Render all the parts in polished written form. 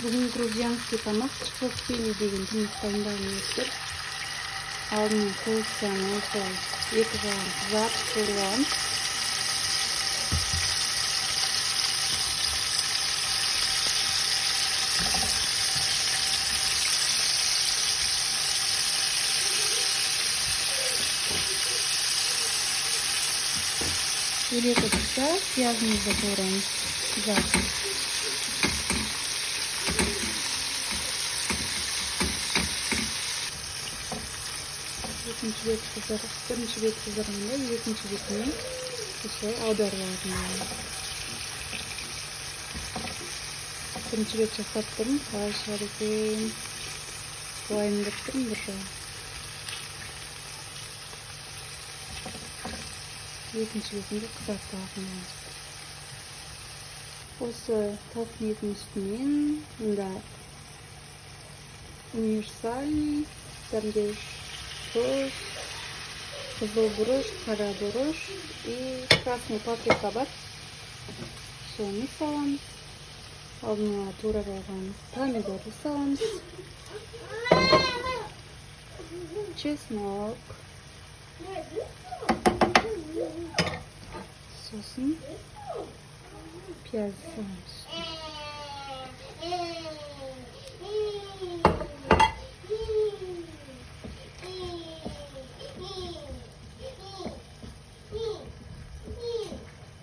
Бүгін грузинский тамақ, чхвхили деген тамақ дайындағым келіп тұр. Алдымен курицаны осылай екі жағын қызартып, қуырып аламыз. Бір екі піссе, пиязымызды тураймыз қызартып. Екінші бет қызар, бірінші бет қызарғанда, екінші бетіне осылай аударып алатын боламыз. Бірінші рет жасап тұрмын, қалай шығады екен, уайымдап тұрмын бір жағы. Екінші бетін де қызартып алатын боламыз. Осы тауықтың етінің үстінен мында универсальный, кәдімгідей тұз, қызыл бұрыш, қара бұрыш и красный паприка бар, соны саламыз. Алдын ала турап алған помидорды саламыз, чеснок, сосын пиязды саламыз үстіне.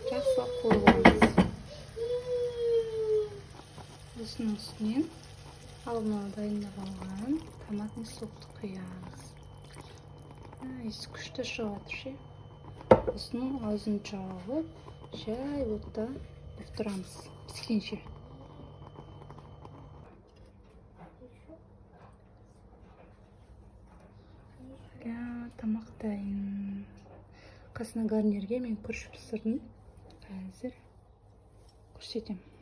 Жақсылап қуырып аламыз. Осының үстінен алдын ала дайындап алған томатный сокты құямыз. Иісі күшті шығып жатыр ше. Осының аузын жауып, жай отта бұқтырамыз піскенше. Иә, тамақ дайын. Қасына гарнирге мен күріш пісірдім, қазір көрсетемін.